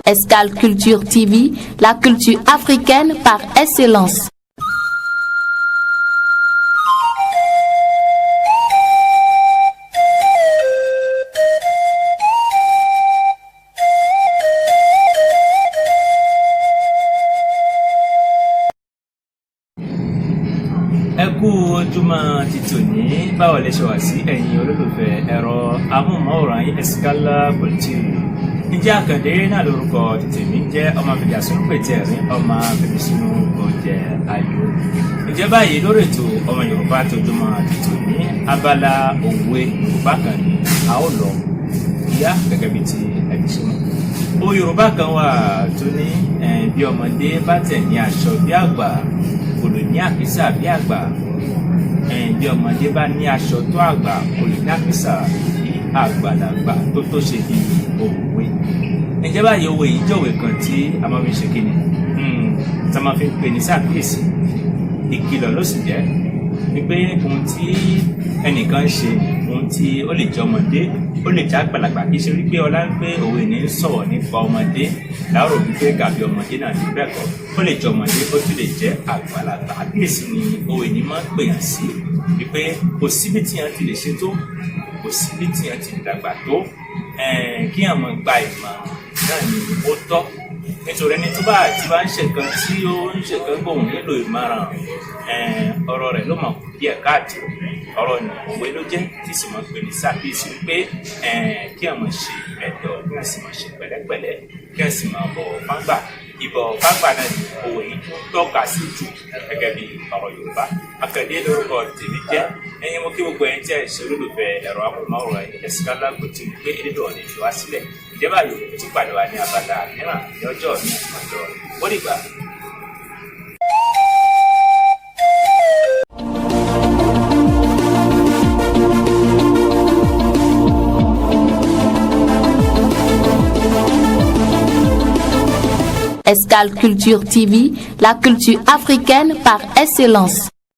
Escale Culture TV, la culture africaine par excellence. Ẹ kú ojúmọ́ ti tòní. Báwo lẹ ṣe wà sí, ẹ̀yin olólùfẹ́ ẹ̀rọ amóhùnmáwòrán yín Escala Culture? Ǹjẹ́ Àkàndé náà lórúkọ tèmi jẹ́, ọmọ àfẹjà sínú pètè ẹ̀rín, ọmọ àfẹjà sínú oúnjẹ ayò. Ǹjẹ́ báyìí, lórí ètò Ọmọ Yorùbá tójúmọ́ ti tòní, abala òwe Yorùbá kan ni a ó lọ yá gẹ́gẹ́ bí ti ẹbí ṣe mọ̀. Òwe Yorùbá kan wà tó ní bí ọmọdé bá tẹ̀ ní aṣọ bí àgbà, kò lè ní àkísà bí àgbà. Bí ọmọdé bá ní aṣọ tó àgbà, kò lè ní àkísà bí àgbàlagbà. Tó ṣe bí òwe. Ǹjẹ́ báyìí, òwe yìí jẹ́ òwe kan tí a máa fi ṣe kíni, tí a máa fi pè ní sàkíyèsí. Ìkìlọ̀ ló sì jẹ́ wípé ohun tí ẹnìkan ń ṣe, ohun tí ó lè jẹ́ ọmọdé, ó lè jẹ́ àgbàlagbà. Kì í ṣe wípé ọlá ń pé òwe ní ń sọ̀rọ̀ nípa ọmọdé láàárọ̀ wípé gàbí ọmọdé náà ní. Bẹ́ẹ̀ kọ́, ó lè jẹ́ ọmọdé, ó tún lè jẹ́ àgbàlagbà. Àkíyèsí ni òwe ní máa ń pèyàn sí wípé kò síbi tí yẹn ti lè ṣe tó, kò síbi tí yẹn ti dàgbà tó, kí yẹn máa gba ìmọ̀ràn náà ni ó tọ́. Nítorí ẹni tó bá ti bá ń ṣe nǹkan tí ó ń ṣe nǹkan gbóhùn nílò ìmọ̀ràn, ọ̀rọ̀ rẹ̀ ló mọ̀ kù díẹ̀ káàtó. Ọ̀rọ̀ ní òwe ló jẹ́ tí sì máa ń pè ní sàkíyèsí wípé kí àwọn ṣe ẹ̀dọ̀, kí wọ́n sì máa ṣe pẹ̀lẹ́pẹ̀lẹ́, kí wọ́n sì máa bọ̀wọ̀ fágbà. Ìbọ̀wọ̀ fágbà náà ni òwe yìí tún tọ́ka sí jù gẹ́gẹ́ bí ọ̀rọ̀ Yorùbá. Àkàndé lórúkọ tèmi jẹ́. Ẹ̀yin, mo kí gbogbo ẹ̀yin tí ẹ̀ ṣe olólùfẹ́ ẹ̀rọ amóhùnmáwòrán Escala Culture pé elédè ọ̀nà ìfi wá sílẹ̀. Ìjọba yòókù tún pàdé wa ní abala mìíràn ní ọjọ́ mi ọjọ́. Ó dìgbà. Escale Culture TV, la culture africaine par excellence.